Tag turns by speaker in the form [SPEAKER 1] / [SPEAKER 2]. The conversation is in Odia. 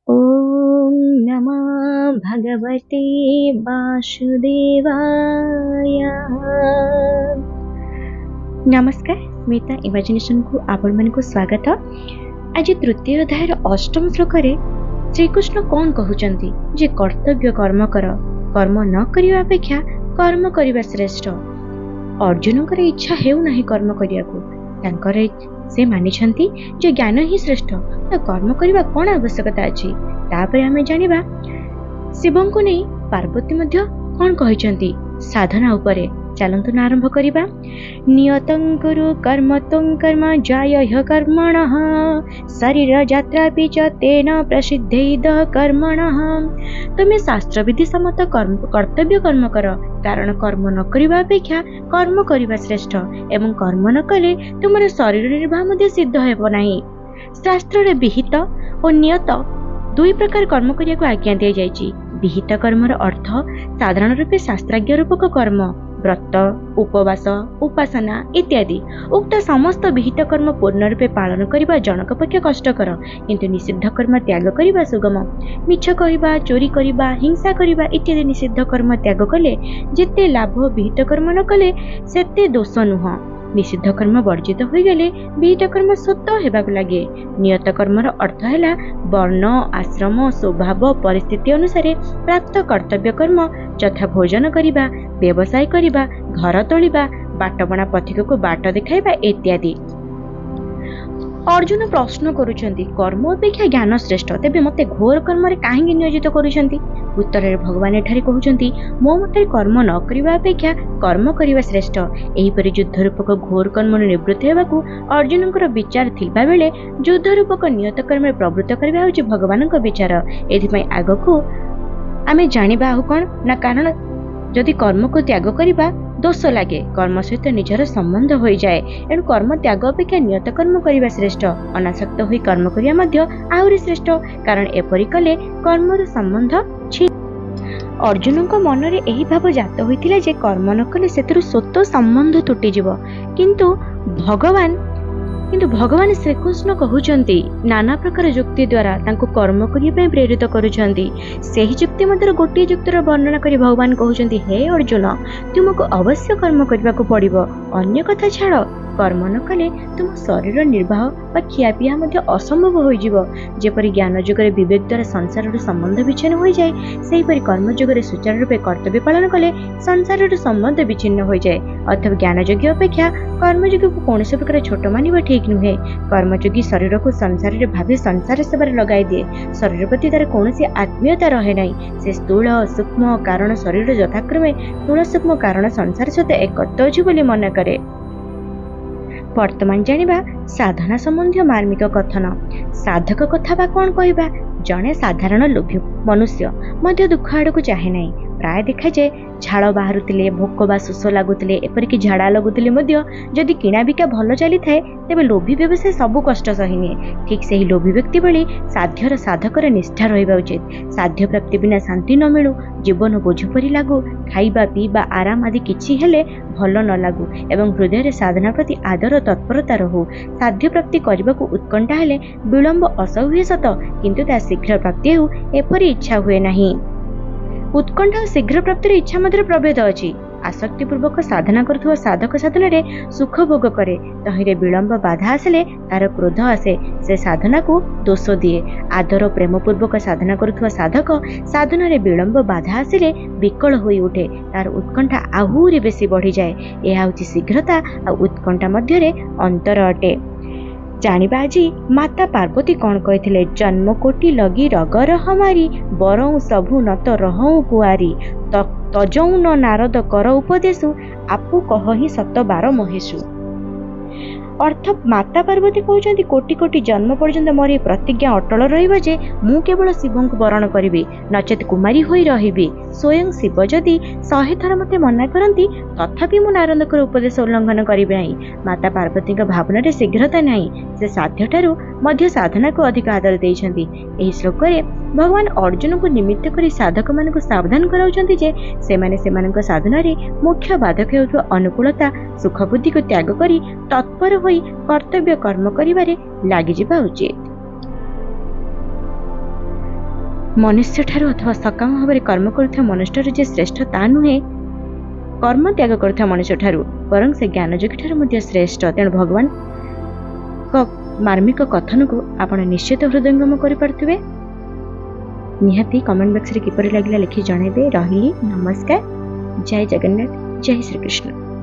[SPEAKER 1] ଓଁ ନମଃ ଭଗବତେ ବାସୁଦେବାୟ। ନମସ୍କାର, ସ୍ମିତା ଇମାଜିନେସନକୁ ଆପଣମାନଙ୍କୁ ସ୍ୱାଗତ। ଆଜି ତୃତୀୟ ଅଧ୍ୟାୟର ଅଷ୍ଟମ ଶ୍ଲୋକରେ ଶ୍ରୀକୃଷ୍ଣ କ'ଣ କହୁଛନ୍ତି ଯେ କର୍ତ୍ତବ୍ୟ କର୍ମ କର, କର୍ମ ନ କରିବା ଅପେକ୍ଷା କର୍ମ କରିବା ଶ୍ରେଷ୍ଠ। ଅର୍ଜୁନଙ୍କର ଇଚ୍ଛା ହେଉନାହିଁ କର୍ମ କରିବାକୁ। ତାଙ୍କର ସେ ମାନିଛନ୍ତି ଯେ ଜ୍ଞାନ ହିଁ ଶ୍ରେଷ୍ଠ, ତ କର୍ମ କରିବା କ'ଣ ଆବଶ୍ୟକତା ଅଛି? ତାପରେ ଆମେ ଜାଣିବା ଶିବଙ୍କୁ ନେଇ ପାର୍ବତୀ ମଧ୍ୟ କ'ଣ କହିଛନ୍ତି ସାଧନା ଉପରେ। ଚାଲନ୍ତୁ ନା ଆରମ୍ଭ କରିବା। ନିୟତଂ କୁରୁ କର୍ମ ତ୍ୱଂ କର୍ମ ଜାୟ କର୍ମଣଃ ଶରୀର ଯାତ୍ରାପି ଚ ତେନ ପ୍ରସିଦ୍ଧୈଦ କର୍ମଣଃ। ତୁମେ ଶାସ୍ତ୍ରବିଧି ସମ୍ମତ କର୍ତ୍ତବ୍ୟ କର୍ମ କର, କାରଣ କର୍ମ ନ କରିବା ଅପେକ୍ଷା କର୍ମ କରିବା ଶ୍ରେଷ୍ଠ ଏବଂ କର୍ମ ନ କଲେ ତୁମର ଶରୀର ନିର୍ବାହ ମଧ୍ୟ ସିଦ୍ଧ ହେବ ନାହିଁ। ଶାସ୍ତ୍ରରେ ବିହିତ ଓ ନିୟତ ଦୁଇ ପ୍ରକାର କର୍ମ କରିବାକୁ ଆଜ୍ଞା ଦିଆଯାଇଛି। ବିହିତ କର୍ମର ଅର୍ଥ ସାଧାରଣ ରୂପେ ଶାସ୍ତ୍ରାଜ୍ଞ ରୂପକ କର୍ମ, ବ୍ରତ, ଉପବାସ, ଉପାସନା ଇତ୍ୟାଦି। ଉକ୍ତ ସମସ୍ତ ବିହିତ କର୍ମ ପୂର୍ଣ୍ଣ ରୂପେ ପାଳନ କରିବା ଜଣକ ପକ୍ଷେ କଷ୍ଟକର, କିନ୍ତୁ ନିଷିଦ୍ଧ କର୍ମ ତ୍ୟାଗ କରିବା ସୁଗମ। ମିଛ କହିବା, ଚୋରି କରିବା, ହିଂସା କରିବା ଇତ୍ୟାଦି ନିଷିଦ୍ଧ କର୍ମ ତ୍ୟାଗ କଲେ ଯେତେ ଲାଭ, ବିହିତ କର୍ମ ନ କଲେ ସେତେ ଦୋଷ ନୁହଁ। ନିଷିଦ୍ଧ କର୍ମ ବର୍ଜିତ ହୋଇଗଲେ ବିହିତ କର୍ମ ସ୍ୱତଃ ହେବାକୁ ଲାଗେ। ନିୟତ କର୍ମର ଅର୍ଥ ହେଲା ବର୍ଣ୍ଣ, ଆଶ୍ରମ, ସ୍ୱଭାବ, ପରିସ୍ଥିତି ଅନୁସାରେ ପ୍ରାପ୍ତ କର୍ତ୍ତବ୍ୟ କର୍ମ, ଯଥା ଭୋଜନ କରିବା, ବ୍ୟବସାୟ କରିବା, ଘର ତୋଳିବା, ବାଟବଣା ପଥିକକୁ ବାଟ ଦେଖାଇବା ଇତ୍ୟାଦି। ଅର୍ଜୁନ ପ୍ରଶ୍ନ କରୁଛନ୍ତି, କର୍ମ ଅପେକ୍ଷା ଜ୍ଞାନ ଶ୍ରେଷ୍ଠ, ତେବେ ମୋତେ ଘୋର କର୍ମରେ କାହିଁକି ନିୟୋଜିତ କରୁଛନ୍ତି? ଉତ୍ତରରେ ଭଗବାନ ଏଠାରେ କହୁଛନ୍ତି, ମୋ ମତରେ କର୍ମ ନ କରିବା ଅପେକ୍ଷା କର୍ମ କରିବା ଶ୍ରେଷ୍ଠ। ଏହିପରି ଯୁଦ୍ଧ ରୂପକ ଘୋର କର୍ମରୁ ନିବୃତ୍ତ ହେବାକୁ ଅର୍ଜୁନଙ୍କର ବିଚାର ଥିବା ବେଳେ ଯୁଦ୍ଧ ରୂପକ ନିୟତ କର୍ମରେ ପ୍ରବୃତ୍ତ କରିବା ହେଉଛି ଭଗବାନଙ୍କ ବିଚାର। ଏଥିପାଇଁ ଆଗକୁ ଆମେ ଜାଣିବା ଆଉ କ'ଣ ନା, କାରଣ ଯଦି କର୍ମକୁ ତ୍ୟାଗ କରିବା ଦୋଷ ଲାଗେ, କର୍ମ ସହିତ ନିଜର ସମ୍ବନ୍ଧ ହୋଇଯାଏ। ଏଣୁ କର୍ମ ତ୍ୟାଗ ଅପେକ୍ଷା ନିୟତ କର୍ମ କରିବା ଶ୍ରେଷ୍ଠ। ଅନାସକ୍ତ ହୋଇ କର୍ମ କରିବା ମଧ୍ୟ ଆହୁରି ଶ୍ରେଷ୍ଠ, କାରଣ ଏପରି କଲେ କର୍ମର ସମ୍ବନ୍ଧ ଛି। ଅର୍ଜୁନଙ୍କ ମନରେ ଏହି ଭାବ ଜାତ ହୋଇଥିଲା ଯେ କର୍ମ ନ କଲେ ସେଥିରୁ ସ୍ୱତଃ ସମ୍ବନ୍ଧ ତୁଟିଯିବ। କିନ୍ତୁ ଭଗବାନ ଶ୍ରୀକୃଷ୍ଣ କହୁଛନ୍ତି, ନାନା ପ୍ରକାର ଯୁକ୍ତି ଦ୍ୱାରା ତାଙ୍କୁ କର୍ମ କରିବା ପାଇଁ ପ୍ରେରିତ କରୁଛନ୍ତି। ସେହି ଯୁକ୍ତି ମଧ୍ୟରୁ ଗୋଟିଏ ଯୁକ୍ତିର ବର୍ଣ୍ଣନା କରି ଭଗବାନ କହୁଛନ୍ତି, ହେ ଅର୍ଜୁନ, ତୁମକୁ ଅବଶ୍ୟ କର୍ମ କରିବାକୁ ପଡ଼ିବ। ଅନ୍ୟ କଥା ଛାଡ଼, କର୍ମ ନ କଲେ ତୁମ ଶରୀର ନିର୍ବାହ ବା ଖିଆପିଆ ମଧ୍ୟ ଅସମ୍ଭବ ହୋଇଯିବ। ଯେପରି ଜ୍ଞାନ ଯୁଗରେ ବିବେକ ଦ୍ୱାରା ସଂସାରରୁ ସମ୍ବନ୍ଧ ବିଚ୍ଛିନ୍ନ ହୋଇଯାଏ, ସେହିପରି କର୍ମଯୁଗରେ ସୁଚାରୁ ରୂପେ କର୍ତ୍ତବ୍ୟ ପାଳନ କଲେ ସଂସାରରୁ ସମ୍ବନ୍ଧ ବିଚ୍ଛିନ୍ନ ହୋଇଯାଏ। ଅର୍ଥାତ୍ ଜ୍ଞାନଯୋଗୀ ଅପେକ୍ଷା କର୍ମଯୋଗୀକୁ କୌଣସି ପ୍ରକାର ଛୋଟ ମାନିବା ଠିକ୍ ନୁହେଁ। କର୍ମଯୋଗୀ ଶରୀରକୁ ସଂସାରରେ ଭାବି ସଂସାର ସେବାରେ ଲଗାଇ ଦିଏ। ଶରୀର ପ୍ରତି ତାର କୌଣସି ଆତ୍ମୀୟତା ରହେ ନାହିଁ। ସେ ସ୍ଥୂଳ ସୂକ୍ଷ୍ମ କାରଣ ଶରୀର ଯଥାକ୍ରମେ ସ୍ଥୂଳ ସୂକ୍ଷ୍ମ କାରଣ ସଂସାର ସହିତ ଏକତ୍ୱ ଅଛି ବୋଲି ମନେ କରେ। ବର୍ତ୍ତମାନ ଜାଣିବା ସାଧନା ସମ୍ବନ୍ଧୀୟ ମାର୍ମିକ କଥନ। ସାଧକ କଥା ବା କ'ଣ କହିବା? ଜଣେ ସାଧାରଣ ଲୋଭୀ ମନୁଷ୍ୟ ମଧ୍ୟ ଦୁଃଖ ଆଡ଼କୁ ଚାହେଁ ନାହିଁ। ପ୍ରାୟ ଦେଖାଯାଏ, ଝାଳ ବାହାରୁଥିଲେ, ଭୋକ ବା ଶୋଷ ଲାଗୁଥିଲେ, ଏପରିକି ଝାଡ଼ା ଲାଗୁଥିଲେ ମଧ୍ୟ ଯଦି କିଣାବିକା ଭଲ ଚାଲିଥାଏ, ତେବେ ଲୋଭୀ ବ୍ୟବସାୟୀ ସବୁ କଷ୍ଟ ସହିନିଏ। ଠିକ୍ ସେହି ଲୋଭୀ ବ୍ୟକ୍ତି ଭଳି ସାଧ୍ୟର ସାଧକର ନିଷ୍ଠା ରହିବା ଉଚିତ। ସାଧ୍ୟ ପ୍ରାପ୍ତି ବିନା ଶାନ୍ତି ନ ମିଳୁ, ଜୀବନ ବୋଝ ପରି ଲାଗୁ, ଖାଇବା ପିଇବା ଆରାମ ଆଦି କିଛି ହେଲେ ଭଲ ନ ଲାଗୁ ଏବଂ ହୃଦୟରେ ସାଧନା ପ୍ରତି ଆଦର ତତ୍ପରତା ରହୁ। ସାଧ୍ୟ ପ୍ରାପ୍ତି କରିବାକୁ ଉତ୍କଣ୍ଠା ହେଲେ ବିଳମ୍ବ ଅସହ୍ୟ ସତ, କିନ୍ତୁ ତା ଶୀଘ୍ର ପ୍ରାପ୍ତି ହେଉ ଏପରି ଇଚ୍ଛା ହୁଏ ନାହିଁ। ଉତ୍କଣ୍ଠା ଓ ଶୀଘ୍ର ପ୍ରାପ୍ତିର ଇଚ୍ଛା ମଧ୍ୟରେ ପ୍ରଭେଦ ଅଛି। ଆସକ୍ତି ପୂର୍ବକ ସାଧନା କରୁଥିବା ସାଧକ ସାଧନାରେ ସୁଖ ଭୋଗ କରେ। ତହିଁରେ ବିଳମ୍ବ ବାଧା ଆସିଲେ ତାର କ୍ରୋଧ ଆସେ, ସେ ସାଧନାକୁ ଦୋଷ ଦିଏ। ଆଦର ପ୍ରେମ ପୂର୍ବକ ସାଧନା କରୁଥିବା ସାଧକ ସାଧନାରେ ବିଳମ୍ବ ବାଧା ଆସିଲେ ବିକଳ ହୋଇ ଉଠେ, ତାର ଉତ୍କଣ୍ଠା ଆହୁରି ବେଶୀ ବଢ଼ିଯାଏ। ଏହା ହେଉଛି ଶୀଘ୍ରତା ଆଉ ଉତ୍କଣ୍ଠା ମଧ୍ୟରେ ଅନ୍ତର ଅଟେ। ଜାଣିବା ଆଜି ମାତା ପାର୍ବତୀ କ'ଣ କହିଥିଲେ। ଜନ୍ମ କୋଟି ଲଗି ରଗର ହମାରି, ବରଉଁ ସଭୁ ନତ ରହଉଁ କୁଆରୀ, ତଜଉଁ ନ ନାରଦ କର ଉପଦେଶୁ, ଆପୁ କହହି ସତବାର ମହେଶୁ। ଅର୍ଥ, ମାତା ପାର୍ବତୀ କହୁଛନ୍ତି, କୋଟି କୋଟି ଜନ୍ମ ପର୍ଯ୍ୟନ୍ତ ମୋର ଏହି ପ୍ରତିଜ୍ଞା ଅଟଳ ରହିବ ଯେ ମୁଁ କେବଳ ଶିବଙ୍କୁ ବରଣ କରିବି, ନଚେତ୍ କୁମାରୀ ହୋଇ ରହିବି। ସ୍ୱୟଂ ଶିବ ଯଦି 100 ଥର ମୋତେ ମନା କରନ୍ତି, ତଥାପି ମୁଁ ନାରଦଙ୍କର ଉପଦେଶ ଉଲ୍ଲଂଘନ କରିବି ନାହିଁ। ମାତା ପାର୍ବତୀଙ୍କ ଭାବନାରେ ଶୀଘ୍ରତା ନାହିଁ। ସେ ସାଧ୍ୟଠାରୁ ମଧ୍ୟ ସାଧନାକୁ ଅଧିକ ଆଦର ଦେଇଛନ୍ତି। ଏହି ଶ୍ଲୋକରେ ଭଗବାନ ଅର୍ଜୁନଙ୍କୁ ନିମିତ୍ତ କରି ସାଧକମାନଙ୍କୁ ସାବଧାନ କରାଉଛନ୍ତି ଯେ ସେମାନେ ସେମାନଙ୍କ ସାଧନାରେ ମୁଖ୍ୟ ବାଧକ ହେଉଥିବା ଅନୁକୂଳତା, ସୁଖବୁଦ୍ଧିକୁ ତ୍ୟାଗ କରି ତତ୍ପର ହୋଇ କର୍ତ୍ତବ୍ୟ କର୍ମ କରିବାରେ ଲାଗିଯିବା ଉଚିତ। ମନୁଷ୍ୟଠାରୁ ଅଥବା ସକାମ ଭାବରେ କର୍ମ କରୁଥିବା ମନୁଷ୍ୟଠାରୁ ଯେ ଶ୍ରେଷ୍ଠ ତା ନୁହେଁ, କର୍ମ ତ୍ୟାଗ କରୁଥିବା ମନୁଷ୍ୟଠାରୁ, ବରଂ ସେ ଜ୍ଞାନଯୋଗୀଠାରୁ ମଧ୍ୟ ଶ୍ରେଷ୍ଠ। ତେଣୁ ଭଗବାନଙ୍କ ମାର୍ମିକ କଥନକୁ ଆପଣ ନିଶ୍ଚିତ ହୃଦୟଙ୍ଗମ କରିପାରୁଥିବେ। ନିହାତି କମେଣ୍ଟ ବକ୍ସରେ କିପରି ଲାଗିଲା ଲେଖି ଜଣାଇବେ। ରହିଲି, ନମସ୍କାର, ଜୟ ଜଗନ୍ନାଥ, ଜୟ ଶ୍ରୀକୃଷ୍ଣ।